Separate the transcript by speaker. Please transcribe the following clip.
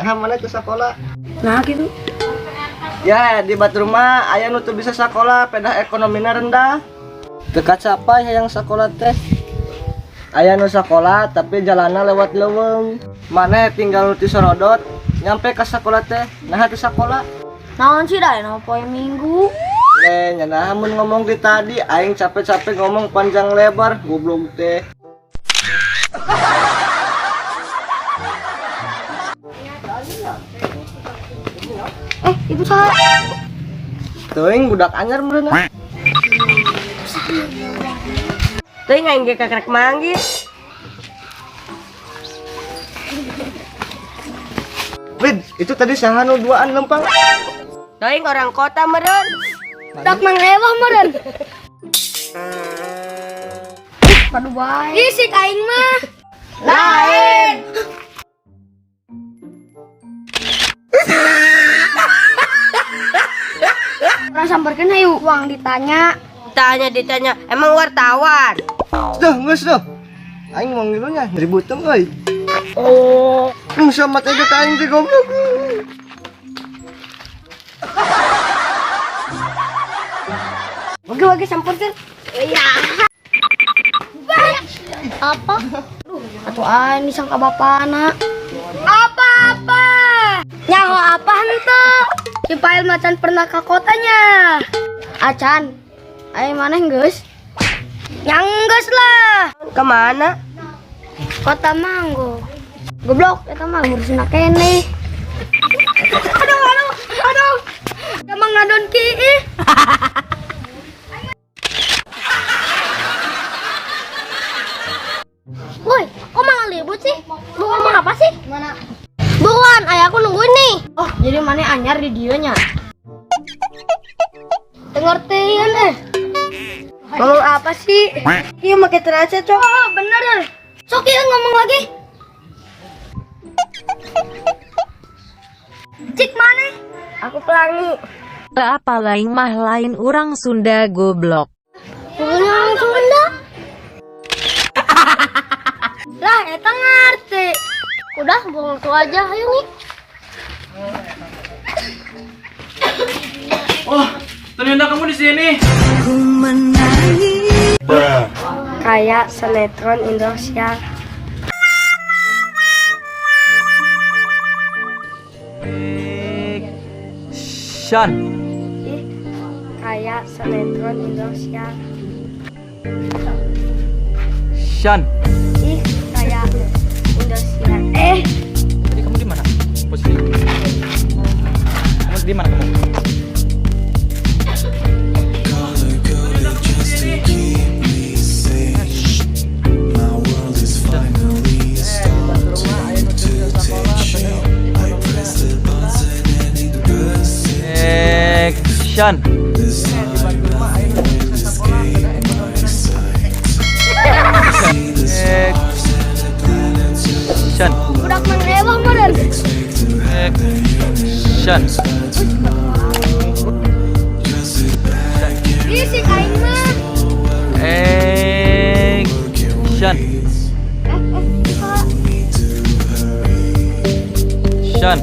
Speaker 1: Nah, mana teu sakola?
Speaker 2: Nah gitu.
Speaker 1: Ya, di batur mah aya nu teu bisa sakola, pedah ekonomina rendah. Teu kacapai hayang sakola teh. Aya nu sakola tapi jalanna lewat leuweung. Maneh tinggal nu ti sorodot, nyampe ka sakola teh, nah teu sakola.
Speaker 2: Naon sih dah, naon poe Minggu.
Speaker 1: Le, nya nah mun ngomong di tadi aing capek-capek ngomong panjang lebar, goblok teh.
Speaker 2: Itu saha?
Speaker 1: Teuing budak anyar meureun.
Speaker 3: Teuing aing ge kakrek manggih.
Speaker 1: Wid, itu tadi saha nu duaan lempang?
Speaker 3: Teuing orang kota meureun.
Speaker 2: Budak Mang Rewah meureun. Ih, padu bae. Ih, sik aing mah.
Speaker 3: Lain.
Speaker 2: Orang samperkeun hayu uang ditanya.
Speaker 3: Tanya ditanya, emang wartawan?
Speaker 1: Duh, geus duh. Aing mau ngilunya, ribut euy.
Speaker 3: Oh,
Speaker 1: Sama teh ka aing teh goblok.
Speaker 3: Wage wage samperkeun.
Speaker 2: Iya. Apa? Duh, atuh aing disangka bapana. Apa-apa? Nyaho apa henteu? Si Pail macan pernah ke kotanya. Acan. Aing maneh geus? Yang geus lah.
Speaker 3: Kemana?
Speaker 2: Kota Manggo. Goblok, eta mah ngurusin kene. Aduh, aduh, aduh. Emang ngadon ki ih. Woi, kok malah libut sih? Lu ngomong apa sih? Mana? Buruan, ayah aku nungguin nih. Oh, jadi mana anyar di dieu nya? Tengertiin eh.
Speaker 3: Ngomong apa sih? Iya make terasa, Cok.
Speaker 2: Oh, bener ya. Sok ya ngomong lagi. Cik mana?
Speaker 3: Aku pelangi.
Speaker 4: Apa lain mah lain urang Sunda goblok.
Speaker 2: Bukan orang Sunda. Lah, eta ngerti. Udah, buang waktu aja. Ayo nih.
Speaker 5: Oh, ternyata kamu di sini.
Speaker 3: Kayak sinetron Indosiar.
Speaker 5: Action.
Speaker 3: Ih, kayak sinetron Indosiar.
Speaker 5: Shan.
Speaker 3: Ih, kayak Indosiar.
Speaker 5: Tadi kamu di mana? Posisi. Kamu di mana kamu? Action. Action.
Speaker 2: Budak Mang Rewah meureun.
Speaker 5: Action.
Speaker 2: Ih, si aing mah.
Speaker 5: Action.
Speaker 2: Eh, Pak.
Speaker 5: Shan.